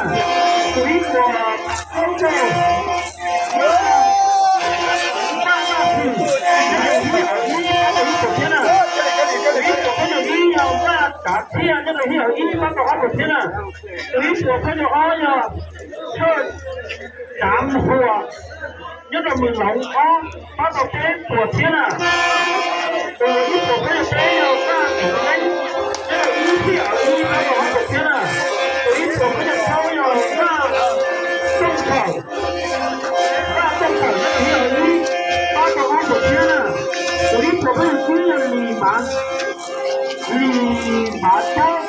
Tus ib puas plaub caug, Paj Vaj Hwm, nyob rau lub hauv ib pab tau ib puas thiab na. Tus ib puas plaub caug ib yog Vaj Tsav Txhiaj, nyob rau lub hauv ib pab tau ob puas thiab na. Tus ib puas plaub caug ob yog Thawj Tsav Nphuas, nyob rau Mws Loov ob pab tau peb puas thiab na. Tus ib puas plaub caug peb yog Vaj Txwv Leeb, nyob rau lub hauv ib pab tau ob puas thiab na. Tus ib puas plaub caug rau yog Vaj Tooj Khawm, Vaj Tooj Khawm nyob rau lub hauv ib pab tau ob puas thiab na. Tus ib puas plaub caug tsib yog Lis Mav, Lis Mav Taub,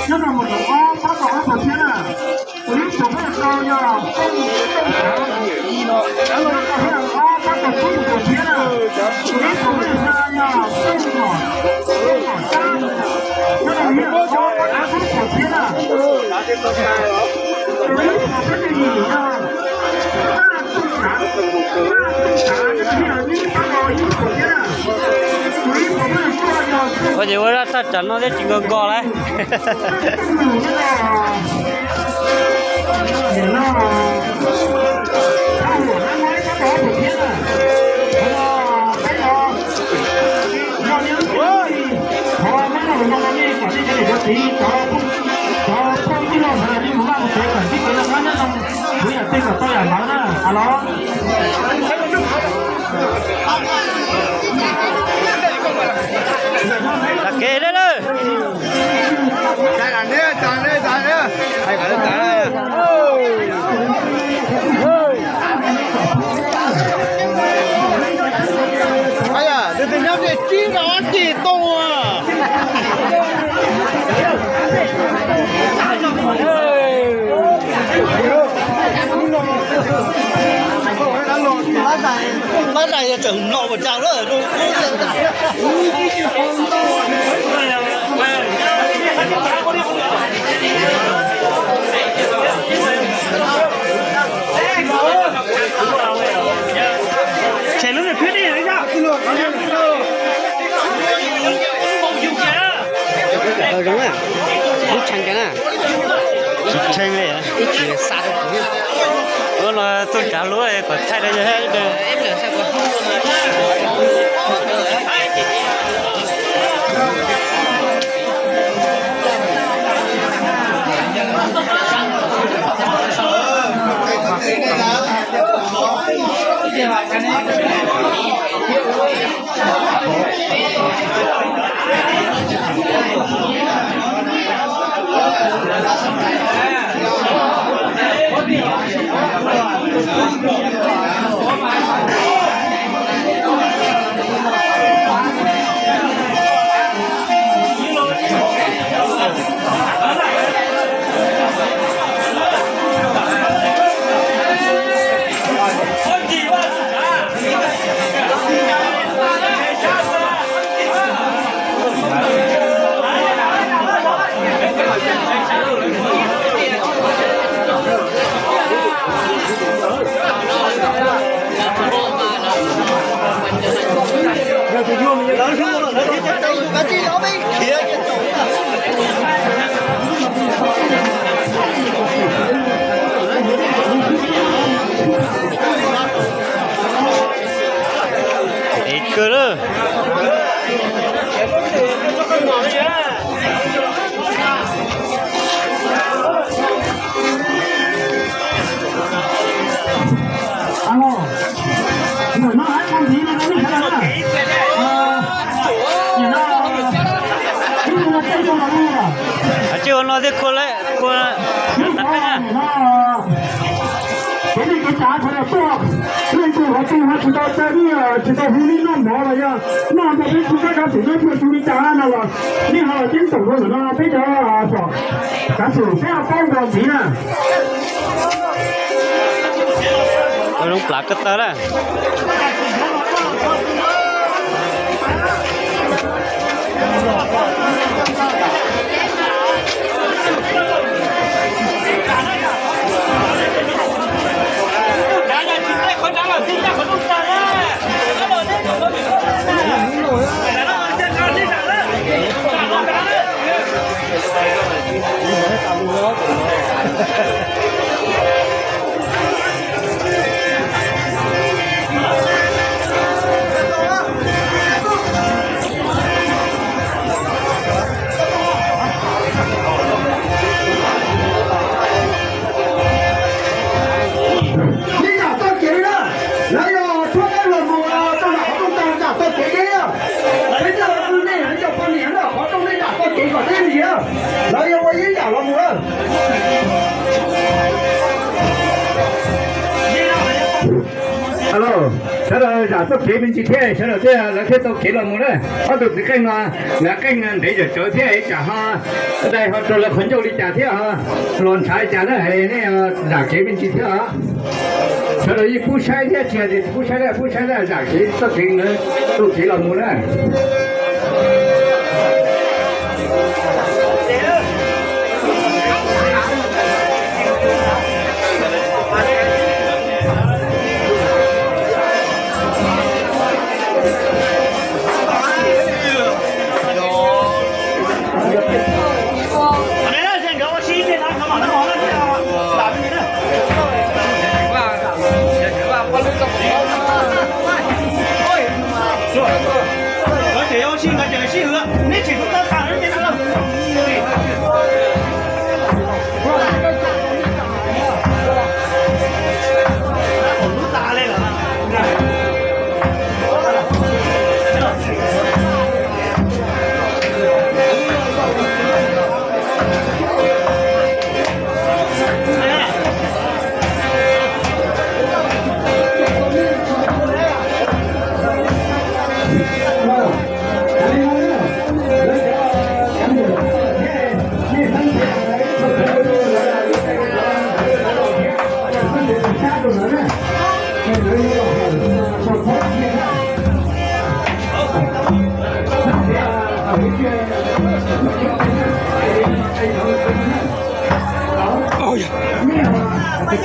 nyob rau Mws Loov ob pab tau ob puas thiab na. Tus ib puas plaub caug rau yog Tooj, Tooj Xav, nyob rau lub hauv ib pab tau peb puas thiab na. Tus ib puas plaub caug xya yog Tooj Mom, Tooj Mom Tab, nyob rau lub hauv ib pab tau peb puas thiab na. Tus ib puas plaub caug yim yog Vaj Tooj Xav, Vaj Tooj Xav, nyob rau lub hauv ib pab tau ib puas thiab na. Tus ib puas plaub caug cuaj yog Vaj Tooj Nus, nyob rau Thaj Huam Nab Muab ib pab tau ob puas thiab na. Qhov no peb los yog nej lub txim, qhov nej los no nej kom nej cov niam cov txiv, cov phooj ywg los sawv daws nej mus vaj mus tsev kom ntsib kev noj qab nyob zoo, kuv yam twg kom tau yam ntawd na. A los Ke le lawm. Tus twg nyob ces tsib rau ob ceg tau. Pab tais yog tseem mlom ua cas lawm. Tshem lub niag phiab dej no. Zoo na, lub tshee kiag na. Tsis tshee li, ib txwm xa rau kuv. Ua no tuaj tsav lub kom thaij rau yog ib pliag. Dev kawg lawm. Tsis ua no thiab kua lawm, kua tag peb na. Kev neej kev tsav sawv daws tuaj, leej twg ho tsis tau caw, tsis tau hu nej noj mov los yog noj nrog peb tug sab kav xwm nyob txhua tus li cas no los nej ho los ceeb toom rau ntawm no peb cov kav xwm peb ho paub nkaus ntxiv na. Ua zoo plam ko taw na. Yeej yam txoj kev na, lawv yog tshuab dawb los mus rau nram qhov rooj tag yam txoj kev deb na. Peb coj nej cov poj niam na, qhov rooj nej yam txoj kev kom deb ntxiv na. Lawv yog ua yeeb yam los mus na. Alo, sawv daws zam txoj kev me ntsis thiab sawv daws thiaj lawv thiaj tau kev los mus na. Ob tug txiv qeej no, lawv qeej ntev zam tsawv thiab tsam ho dai ho rau lawv qhov ncauj li cas thiab ho los ntshav li cas na, nej zam kev me ntsis thiab os. Sawv daws yeej pub saib thiab, tsis hais tias tsis pub saib na, pub saib na, zam kev txoj kev na, txoj kev los mus na.